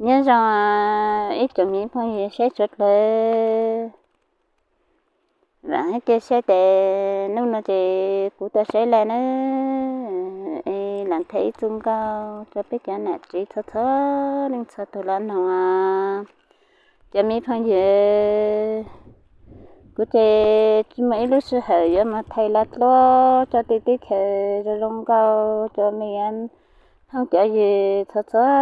Nyob zoo ib tsoom me phooj ywg saib tshua dlawg, vam thiab cia siab tias hnub no ces kuv tau saib laj nawb, es lam thaij ib txoj nkauj rau peb cov nam tsev txhua txhua leej txhua tus los mloog. Cov me phooj ywg, kuv ces tsis muaj ib lub sij hawm yuav mus thaij laj dluab tso tej teb chaws zoo zoo nkauj rau me phooj cov ywg txhua txhua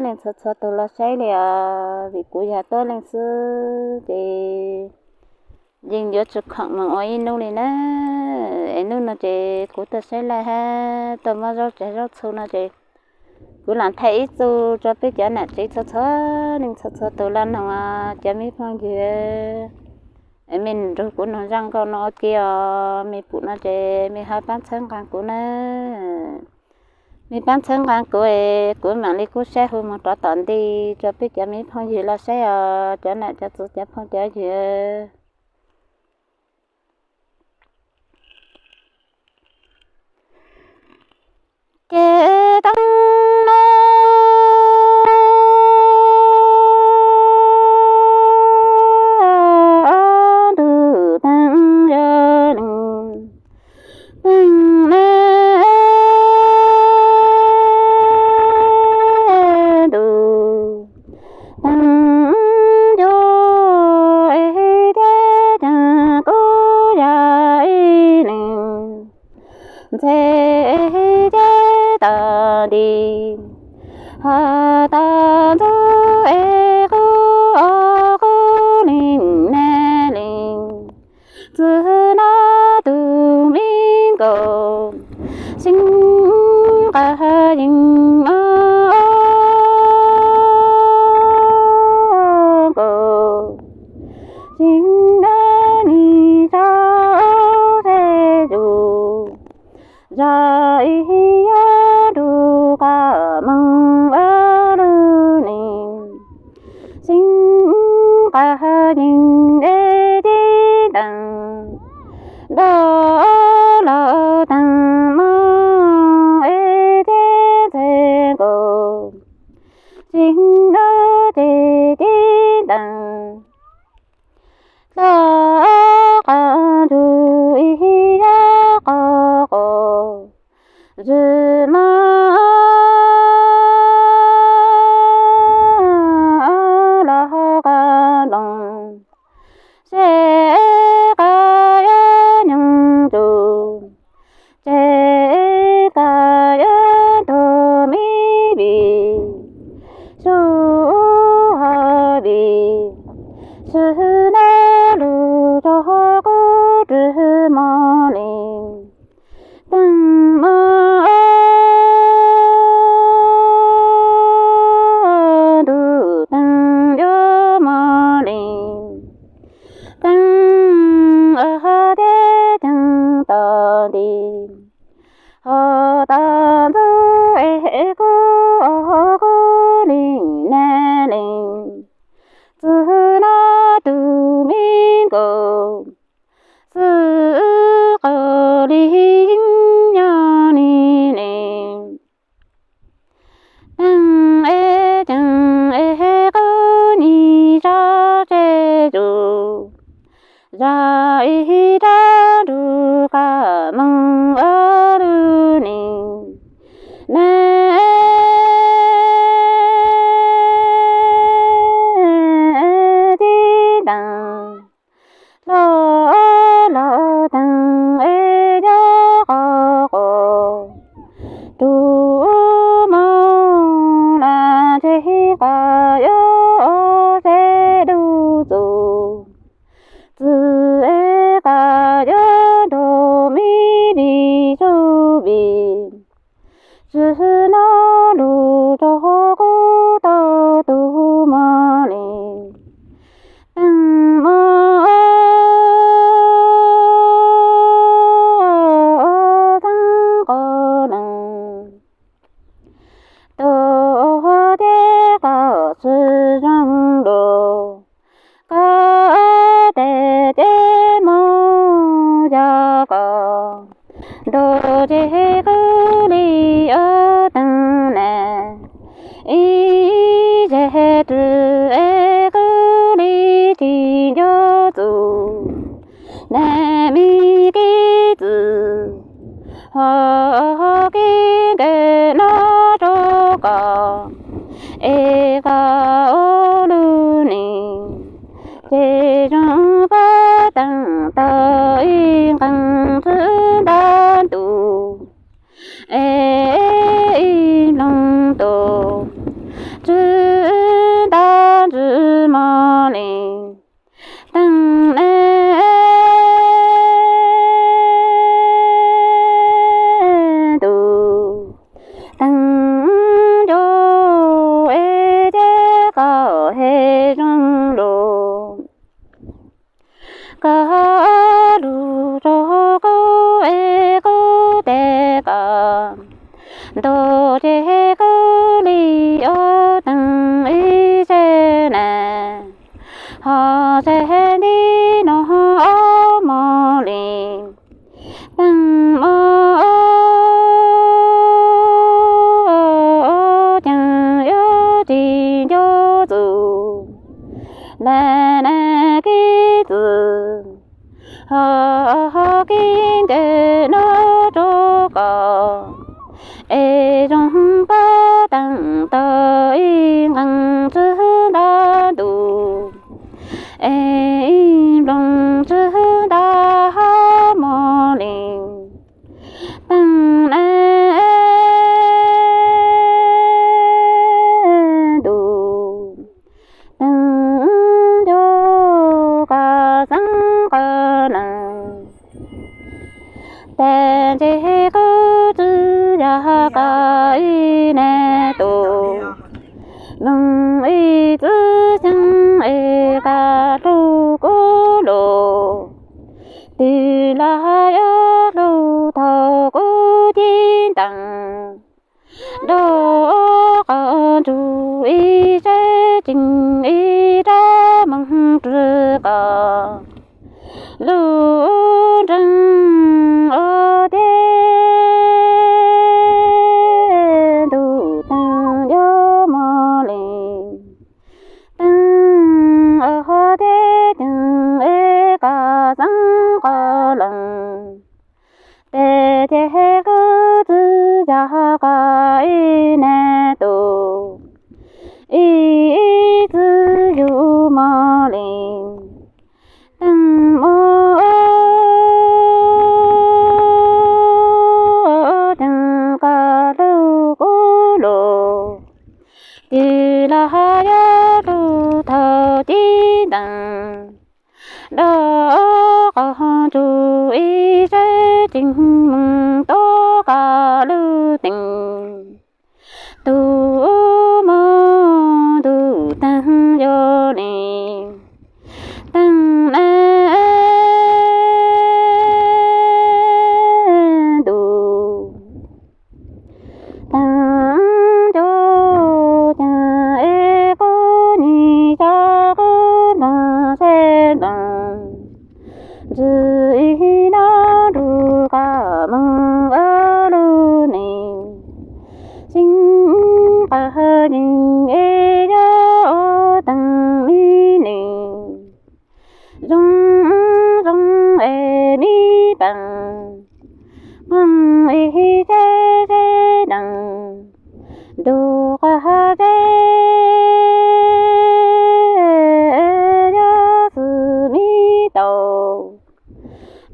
leej txhua txhua tus los saib li os, vim kuv yog tuab leej xwb ces yeej yuav tsis khoom mus ua ib hnub li na. Es hnub no ces kuv tuaj saib laj hab tuaj muab zaub tsav zaub txhu no ces kuv lam thaij ib txoj rau peb cov nam tsev txhua txhua leej txhua txhua tus los mloog. Cov me phooj ywg, es mej nrug kuv mloog zaj nkauj no ua ke os, mej pum no ces mej ho paab txhawb nqaa kuv na. Mej paab txhawb nqaa kuv es kuv maam le kub sab hu moog rov tom ntej rau peb cov me phooj ywg los saib os, cov nam cov txwv cov phooj cov ywg. Ces taag no ntuj taag yo leej, taag na ntuj taag yo, es teb taag kuv yog ib leeg ntxhe teb tag nti, ho tau ntxub es qub qub leeg na leej. Txwm no tug me nkaus, xeeb nqag yeej nkaus, xeeb na nim tau seb zus zog ib yam nrug qab moog ua lug neeg. Xeeb nqag yeej es tib taag, nrog laug taag moog es teb ntxhe nkaus, xeeb na ces tib taag, tau qab nrug ib yam qab qos, zwm moog los qab nploog, seb qab yuav nyoog zus, seb qab yuav tug me vij, sub ho txhij zoo lug. Koj lug rua kuv es kuv tes koj, ntuj ces kuv li ob teeg ib zej na, ho zej nti no ob mos li. Teej mos caag yuav tsis nco txug, lawm na kib txwv, ho kib ntes no rua koj, es zoo pab teej tau ib nqee txwv nta ntuj, es ib nplooj txwv nta ob mos li. Teej na ntuj, teej nco koj xeeb koj leej, tes ntseg kuv txwv yog koj ib nab tus, mloog ib txwv xeeb es koj lug kuv lug, tig los yuav lug thaum kuv cib ntees, nrug koj nrug ib zej tsees ib rab moog rua koj lub nreeg ua teb ntuj teej yuav mos li. Teej ua teb teej es koj xeeb koj leej, tes ces kuv txwv yog koj ib nab tus, ib txwv yuav mos li. Teej mos caag koj lug kuv lug, tig los yuav lug thaum cib ntees, nrug koj nrug ib zej tsees moog tuav koj lub teej, ntuj mos ntuj teej yuav li. Teej na ntuj, teej nco caag es kuv nyim tso kuv nplooj seb nplooj ntxwv ib nub nrug koj moog ua lub neej, xeeb koj yeej es yuav ua teej mi neej zoo zoo es mi peem, moog ib zej zej neeg, ntuj koj zeb yuav xwb mi tau,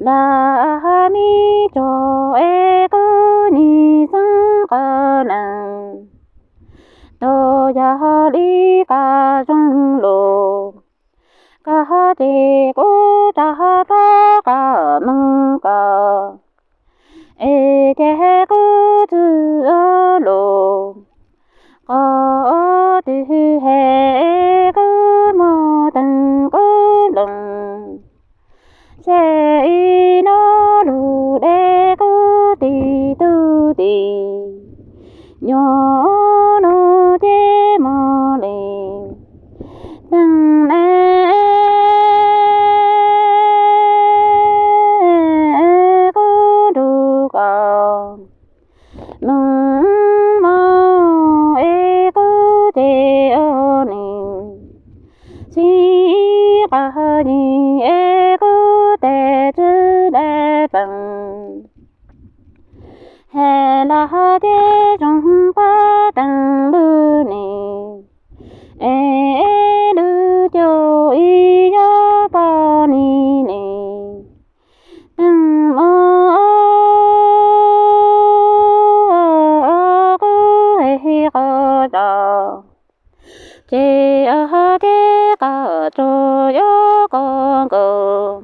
lam mi tso es kuv nyim xeeb koj leej, tau yog li koj zoo lug, koj ces kuv rov rua koj moog koj, es ces kuv txwv lug, koj twg hem kuv muab teej kuv nplooj, seb ib nub lug deb kuv tig tug tig, nyuam nub ces mos li. Teej na kuv nrug koj moog mos es kuv ces ua neej, xeeb koj yeej es kuv tes txwv dawb peem, hem los ces zoo pab teej lub neej, es lub cuab ib yuav poj nim neej. Teej mos kuv hais qhov tso, ces ua teb koj tsuas yuav koj nkaus,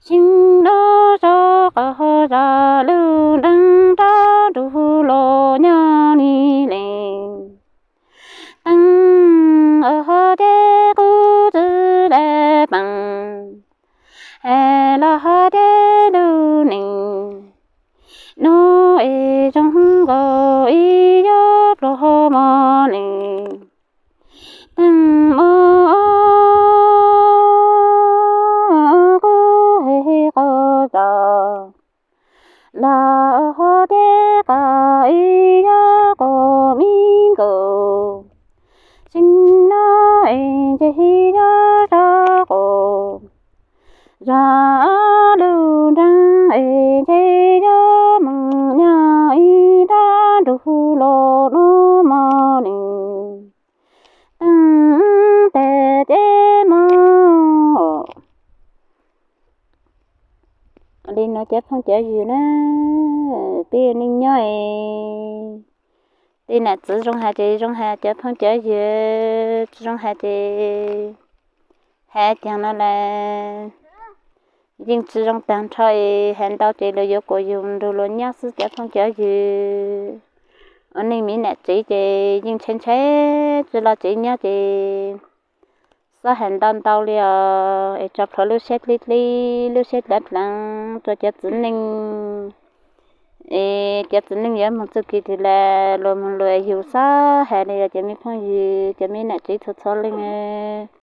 xeeb nub so koj zam lub nreeg rov nrug los nyob li ne. Teej ua Cov phooj cov ywg na, peb ua neej nyob es tej nam txiv zoo hais ces zoo hais, cov phooj cov ywg tsis zoo hais ces hais tiag no las yeej tsis zoo tag nrho es hais ntau ces luag yuav kuas yus nrug luag nyob xwb cov phooj cov ywg. Ua neej me nam tsev ces yeej ntshai ntshai tsis los tsev nyob ces xob hais ntau ntau li os es tso plhuav lub siab dlib dlib lub siab dlav dlav rua cov txiv neej es cov txiv neej yuav moog txuj kev twg las luag moog lug es yus xob hais li os cov me phooj ywg cov me nam tsev txhua txhua leej.